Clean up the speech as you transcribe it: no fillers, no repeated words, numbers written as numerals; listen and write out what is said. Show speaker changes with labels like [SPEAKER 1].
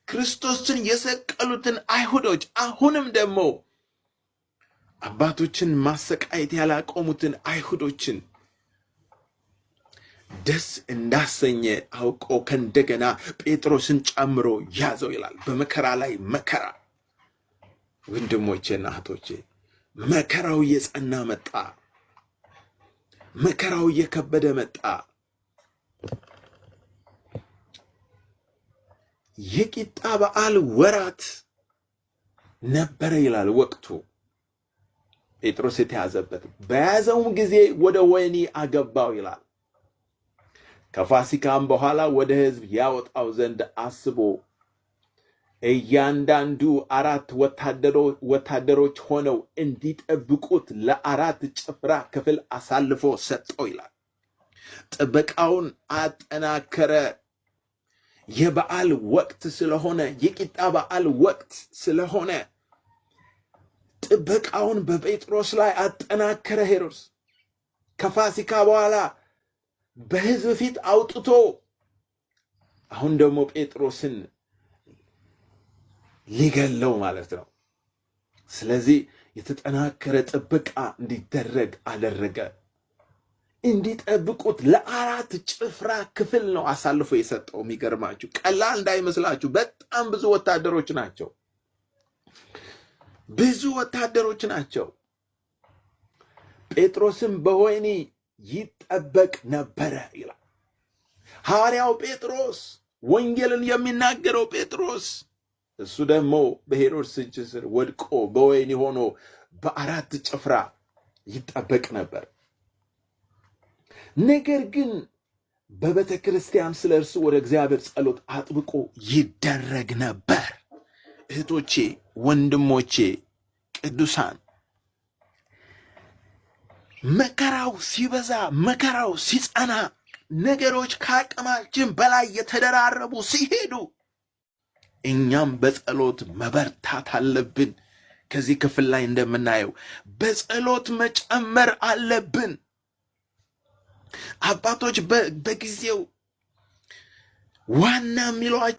[SPEAKER 1] ክርስቶስን የሰቀሉትን አይሁዶች አሁንም ደግሞ አባቶችን ማሰቃየት ያላቆሙትን አይሁዶችን ደስ እንዳሰኘ አውቆ ከእንደገና ጴጥሮስን ጨምሮ ያዘው ይላል። በመከራ ላይ መከራ። ወንድሞቼና እህቶቼ መከራው እየጸና መጣ። መከራው እየከበደ መጣ። የቂጣ በዓል ወራት ነበረ ይላል ወቅቱ ጴጥሮስ የተያዘበት። በያዘውም ጊዜ ወደ ወህኒ አገባው ይላል። ከፋሲካም በኋላ ወደ ሕዝብ ያወጣው ዘንድ አስቦ እያንዳንዱ አራት ወታደሮች ሆነው እንዲጠብቁት ለአራት ጭፍራ ክፍል አሳልፎ ሰጠው ይላል። ጥበቃውን አጠናከረ። የበዓል ወቅት ስለሆነ፣ የቂጣ በዓል ወቅት ስለሆነ ጥበቃውን በጴጥሮስ ላይ አጠናከረ ሄሮድስ። ከፋሲካ በኋላ በሕዝብ ፊት አውጥቶ አሁን ደግሞ ጴጥሮስን ሊገለው ማለት ነው። ስለዚህ የተጠናከረ ጥበቃ እንዲደረግ አደረገ። እንዲጠብቁት ለአራት ጭፍራ ክፍል ነው አሳልፎ የሰጠው። የሚገርማችሁ ቀላል እንዳይመስላችሁ፣ በጣም ብዙ ወታደሮች ናቸው። ብዙ ወታደሮች ናቸው። ጴጥሮስም በወህኒ ይጠበቅ ነበረ ይላል። ሐዋርያው ጴጥሮስ፣ ወንጌልን የሚናገረው ጴጥሮስ፣ እሱ ደግሞ በሄሮድስ እጅ ስር ወድቆ በወህኒ ሆኖ በአራት ጭፍራ ይጠበቅ ነበር። ነገር ግን በቤተ ክርስቲያን ስለ እርሱ ወደ እግዚአብሔር ጸሎት አጥብቆ ይደረግ ነበር። እህቶቼ፣ ወንድሞቼ፣ ቅዱሳን፣ መከራው ሲበዛ፣ መከራው ሲጸና፣ ነገሮች ከአቅማችን በላይ የተደራረቡ ሲሄዱ እኛም በጸሎት መበርታት አለብን። ከዚህ ክፍል ላይ እንደምናየው በጸሎት መጨመር አለብን። አባቶች በጊዜው ዋና የሚሏቸው